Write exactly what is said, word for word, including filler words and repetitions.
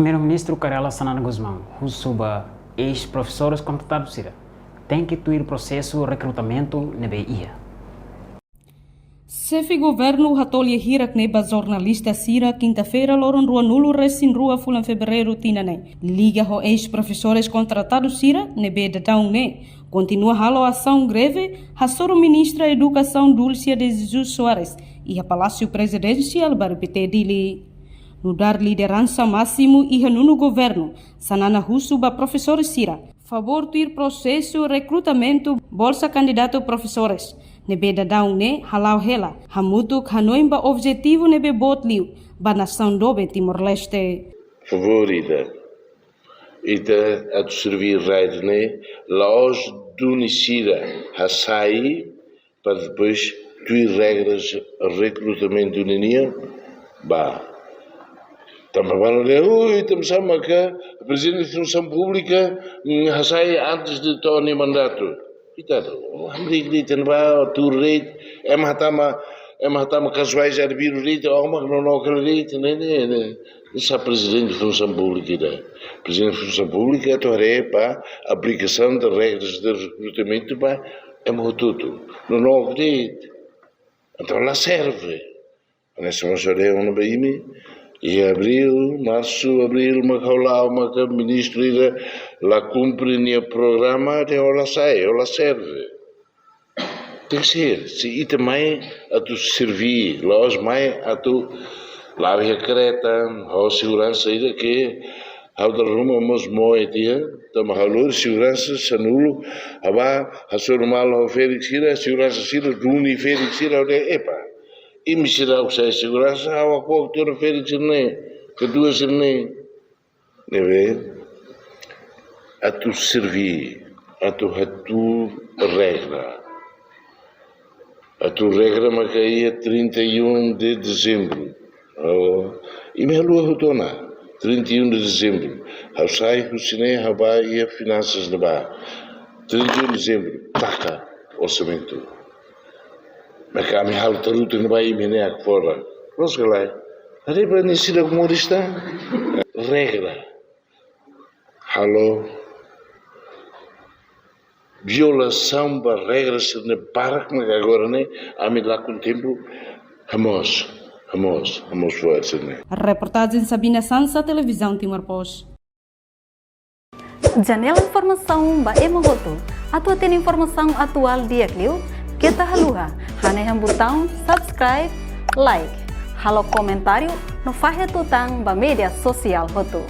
Primeiru-Ministru Kay Rala Xanana Gusmão husu ba eis-profesores kontratadu sira tenke tuir prosesu rekrutamentu ne'ebé iha. Xefe Governu hato'o lia hirak ne'e ba jornalista sira kinta-feira loron ruanulu resin rua fulan Fevereiru tinan ne'e, liga ho eis-profesores kontratadu sira ne'ebé daudaun ne'e kontinua halo asaun greve hasoru Ministra Edukasaun Dulce de Jesus Soares iha Palásiu Prezidensiál Bairru Pité, Dili. Nu'udar lideransa másimu iha nonu governu, Xanana husu ba profesór sira favór tuir prosesu rekrutamentu bolsa kandidatu profesores ne'ebé daudaun ne'e hala'o hela, hamutuk hanoin ba objetivu ne'ebé boot liu ba nasaun doben Timor-Leste. Favór ida, ita atu serví rai ne'e, la'ós duni sira hasai para depois tuir regras rekrutamentu ninian ba. Tanba balu dehan, ui, tanba sá maka Prezidente Funsaun Públika, mm, hasai antes de to'o nia mandatu. Koitadu, hamriik de'it, tanba tuir lei, ema hatama, ema hatama kasuais arbiru de'it, ó mak nonook hela de'it, ne'e, ne'e, ne'e. Hanesan Prezidente Funsaun Públika ida. Prezidente Funsaun Públika atu haree ba aplikasaun de regras de rekrutamentu ba ema hotu-hotu. Nonook de'it. Entaun la serve. Hanesan mós ha'u dehan ona ba imi, iha abríl, marsu, abríl, maka ha'u la'o, maka ministru ida la kumpre nia programa, dehan ó la sai, ó la serve. Tenke ser, se ita mai atu serví, la'ós mai atu la'o iha kareta, ho seguransa ida ke ha'u dala ruma mós moe tiha, tanba ha'u lori seguransa sanulu, ha'u bá hasoru malu ho ferik sira, seguransa sira duni ferik sira, ha'u dehan, epa, imi sira ha'u sai seguransa, ha'u hakuak tiha ona ferik sira-ne'e, katuas sira-ne'e. Ne'ebé atu serví, atu hatuur regra. Hatuur regra maka iha trinta e um de dezembro. Oh, imi haluha hotu ona, trinta e um de dezembro. Ha'u sai husi ne'e ha'u bá iha finansas ne'ebá. Trinta e um de dezembro, taka orsamentu. Maka ami halo tarutu ne'ebá imi ne'e hakfodak. Loos ka lae? Haree ba nia seidauk moris tan. Regra. Halo violasaun ba regras ne'e barak, maka agora ne'e ami lakon tempu, hamoos, hamoos, hamoos fó hanesan ne'e. Reportajen Sabina Sansa, Televizaun Timor Post. Janela informasaun ba ema hotu. Atu hatene informasaun atuál di'ak liu, keta haluha hanehan butaun subscribe, like, halo komentáriu no fahe tutan ba média sosiál hotu.